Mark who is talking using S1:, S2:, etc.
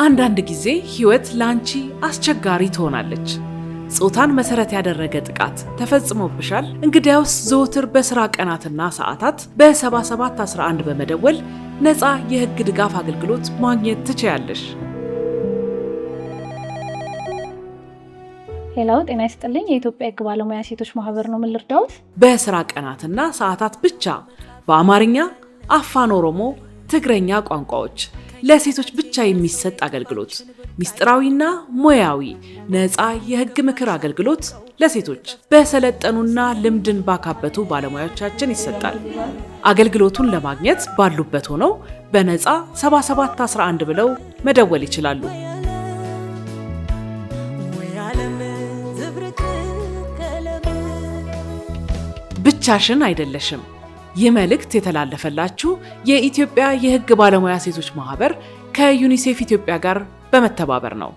S1: አንዳንድ ጊዜ ሕይወት ለአንቺ አስቸጋሪ ትሆናለች። ጾታን መሰረት ያደረገ ጥቃት ተፈጽሞብሻል? እንግዲያውስ ዘወትር በስራ ቀናትና ሰዓታት በ7711 በመደወል ነፃ የሕግ ድጋፍ አገልግሎት ማግኘት ትችያለሽ።
S2: Hello፣ ጤና ይስጥልኝ። የኢትዮጵያ ሕግ ባለሙያ ሴቶች ማህበር ነው። ምን ልርዳዎት?
S1: በስራ ቀናትና ሰዓታት ብቻ በአማርኛ፣ አፋን ኦሮሞ፣ ትግረኛ ቋንቋዎች ለሴቶች ብቻ የሚሰጥ አገልግሎት፣ ሚስጥራዊና ሙያዊ ነፃ የህግ ምክር አገልግሎት ለሴቶች በሰለጠኑና ልምድን ባካበቱ ባለሙያዎቻችን ይሰጣል። አገልግሎቱን ለማግኘት ባሉበት ሆነው በነፃ 7711 ብለው መደወል ይችላሉ። ብቻሽን አይደለሽም። ይህ መልእክት የተላለፈላችሁ የኢትዮጵያ የሕግ ባለሙያ ሴቶች ማህበር ከዩኒሴፍ ኢትዮጵያ ጋር በመተባበር ነው።